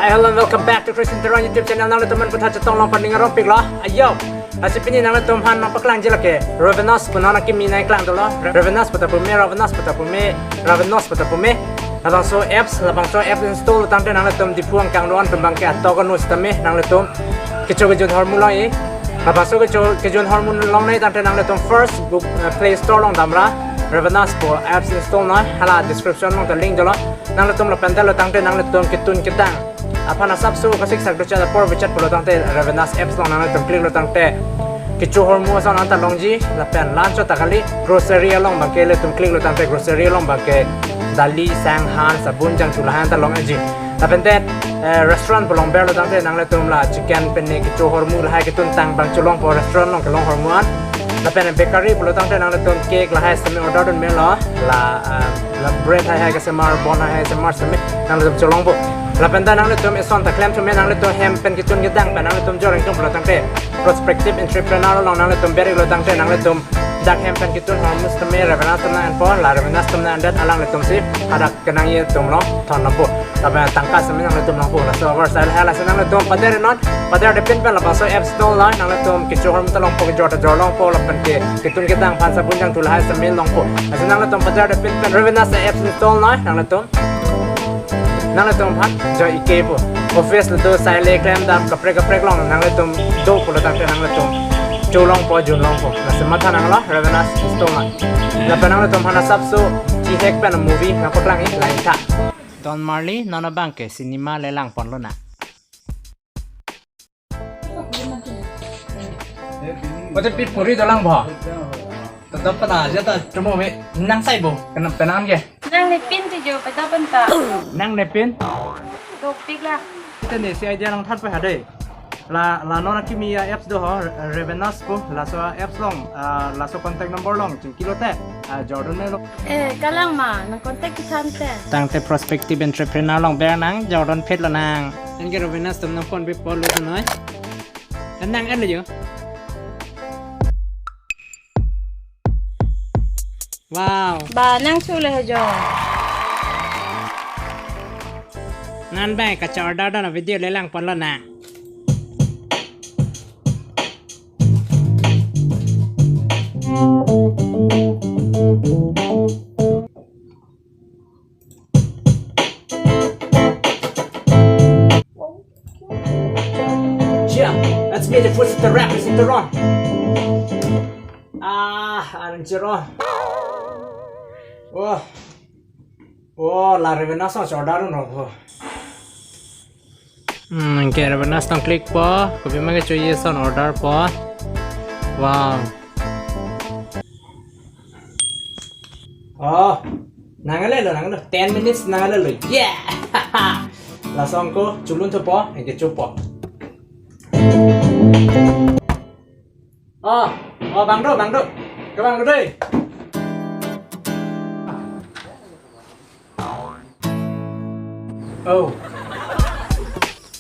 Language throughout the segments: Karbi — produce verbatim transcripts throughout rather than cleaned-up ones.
Hello and welcome back to Christian Teron YouTube channel. Nanglitum aphan puthot chetong long paning arong piklo. Ayo. Lasi pini nanglitum aphan nangpaklangji lake Ravenous pu non akimi nangklang dolo. Ravenous pu ta pu me, Ravenous pu ta pu me, Ravenous pu ta pu me. Labangso apps, labangso apps install tangte nanglitum Diphu angkang do-an atum abangke atok anu sitame nanglitum kecho kejun ahormu longji. Labangso kecho kejun ahormu longnei tangte nanglitum first Google, eh, Play Store along damra Ravenous pu apps install noi, hala description along ta link dolo. Nanglitum lapen dolo tangte nanglitum ketun kedang aphan asapso kasik sak dochet apor bichat pulo tangte Ravenous apps along nanglitum click lo tangte kecho ahormu ason anta longji, lapen la-anchot ta kali grocery along abangke ilitum click lo tangte grocery along abangke dali, sang, han, sabun, jangthu lahai anta longji. Lapen det, eh, restaurant pu along berlo tangte nanglitum la chicken pen ne kecho ahormu lahai ketun tang abang cholongpo, restaurant along kelong ahormu an. Lapen bakery pulo tangte nanglitum cake lahai sitame order dun melo, la, eh, la bread hai hai kesemar, bun hai hai semar sitame nanglitum cholongpo. Lapen ta nanglitum eson ta klemthu me, nanglitum hem pen ketun kedang pen nanglitum joreng tum pulo tangte prospective entrepreneur along nanglitum ber-iklo tangte nanglitum dak hem pen ketun ahormu sitame Ravenous atum nang-enpo, la Ravenous atum nang-endet alanglitum si hadak kenangji atum along thon longpo. Lapen tangka sitame nanglitum longpo. Laso avar sai lahai, lasi nanglitum pader non, pader de pin pen labangso app store la nanglitum kecho ahormu ta longpo, kejor ta jor longpo, lapen ke ketun kedang aphan sabun jangthu lahai sitame longpo. Lasi nanglitum pader de pin pen Ravenous app store la nanglitum, nanglitum aphan jo-ikpo. Office lo do, sai le klem dam kaprek kaprek along nanglitum do pulo tangte nanglitum cholongpo, junlongpo. Lasi matha nanglo Ravenous store la. Lapen nanglitum aphan asapso chihek pen movie nangpaklangji, langtha. Don Marley non abangke cinema lelang ponlonang. Bote pi puri dolang bo. Tetap pada aja ta cuma me nang sai bo, kena penang ke. Nangne pin tu jo, pada penta. Nangne pin? Dopik la. Kita ne si idea nangthanpo ha dei. La, la non akimi a-apps do ho, Ravenous pu, laso apps along, ah, laso contact number along chingki lote, ah, jordun melo. Eh, kalang ma, nang contact kithan te. Tangte prospective entrepreneur along ber nang, jordun phet lonang. Anke Ravenous atum nangponpe pulo noi. Nang-en lo jo. Wow. Ba nang chu le jo. Nang bai kacha order dun a-video lelang ponlonang. Yeah, that's me, the first of the rappers in the run. Ah, anjir oh. Oh. Oh, la Ravenous ason order dun rok ho. Hmm, anke Ravenous ason click po, kopima kechoji ason order po. Wow. Oh, nangle lo, nangle lo. Ten minutes nangle lo. Yeah! Lason ko, chulun thupo, anke chopo. Oh, oh, bang do, bang do. Kevang do dei. Oh.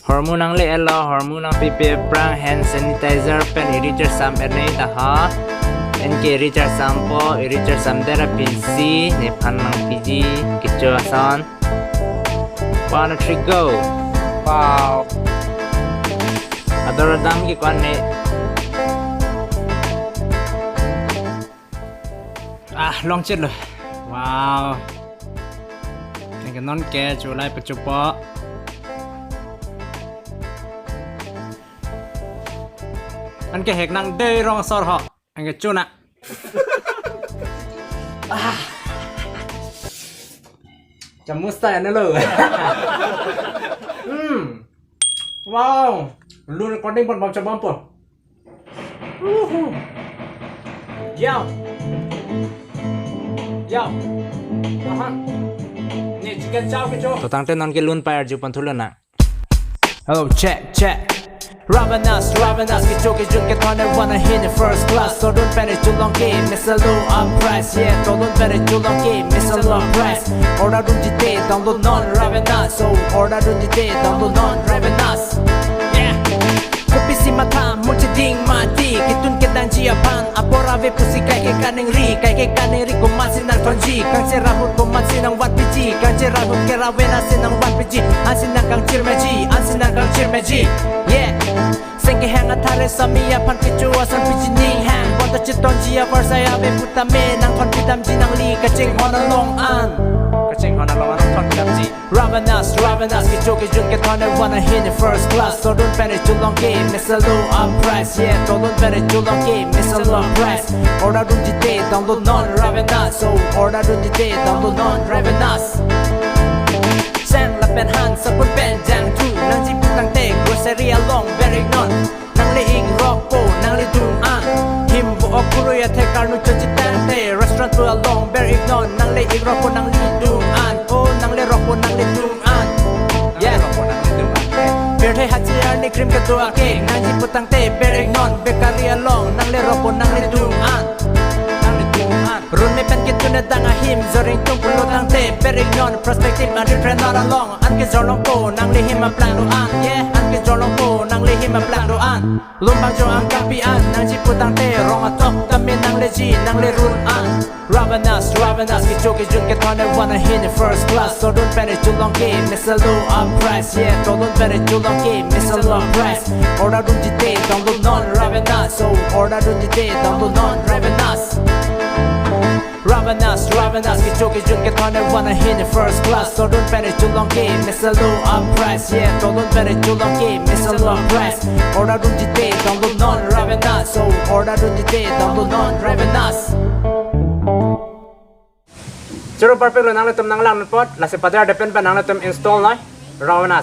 Ahormu nangle-etlo, ahormu nangpipe aphrang hand sanitizer pen iri chersam-et noi ta ha. Anke iri chersam po, iri chersam det aphi si, nephan nangpiji, kecho ason. One, two, three, go. Wow. Ador dam ke kwan ne. Ah, longchit lo. Wow. Anke non ke chulai pachupo. Anke hek nang dei rong asor ho. Anke chuna. Ah. Chamus ta ane lo. Hmm. Wow. Lu recording pon bang chabam po. Uhu. Yo. Yo. Aha. Ne chicken chow kecho. To tangte non ke lun pa arju pon thulonang. Hello, check, check. Ravenous, Ravenous, kecho kejun kethon ne wanna hit the first class. Todun pen ne chulong ke, Mister Low up price, yeah. Todun pen ne chulong ke, Mister Low up price. Order dunji te, download non Ravenous. So, order dunji te, download non Ravenous. Yeah. Kopisi matha, muchiding mati, ketun kedangji aphan, apor ave pusi kaike kaningri, kaike kaningri komatsi nangthonji, kangse rahut komatsi nangvat piji, kangchir ahut ke Ravenous si nangvat piji, ansi nangkangchir meji, ansi nangkangchir meji. Yeah. Sengke hang athare sami aphan kecho ason piji ning hang. Bonta chitonji avarsai ave putame nangthon pidamji nangli kachinghon along an. Kachinghon along an thon pidamji. Ravenous, Ravenous, kecho kejun kethon e one ahin e first class. Todun pen e cholong ke, mesa low up price. Yeah, todun pen e cholong ke, mesa low price. Order dunji te download non Ravenous. So, order dunji te download non Ravenous. Sang lapen han, sabun pen jangthu, nangji putangte grocery along ber-ik non. Nangli ikrokpo, nangli dun an. Him vo ok kuru ya the karnu choji tangte, restaurant pu along ber-ik non. Nangli ikrokpo, nangli dun an. Oh, nangli rokpo, nangli dun an. Yeah. Pirthe hachi arni cream kedo ake, nangji putangte ber-ik non. Bakery along, nangli rokpo, nangli dun an. Nangli dun an. Run me pen ketun adang ahim, joring tung pulo tangte ber-ik non. Prospective entrepreneur along, an kejorlongpo, nangli him aplang do an. Yeah, an kejorlongpo, nangli him aplang do an. Lumbang jo angkangpi an, nangji putangte rong atok tame nangleji, nanglerun an. Ravenous, Ravenous, kecho kejun kethon e one ahin e first class. Todun pen e cholong ke, mesa low up price. Yeah, todun pen e cholong ke, mesa low price. Order dunji te download non Ravenous. So, order dunji te download non Ravenous. Ravenous, Ravenous, kecho kejun kethon e one ahin e first class. Todun pen e cholong ke, mesa low up price. Yeah, todun pen e cholong ke, mesa low price. Order dunji te download non Ravenous. So, order dunji te download non Ravenous. Choro parpik lo, nanglitum nanglang apot, lasi padar depen pa nanglitum install noi Ravenous.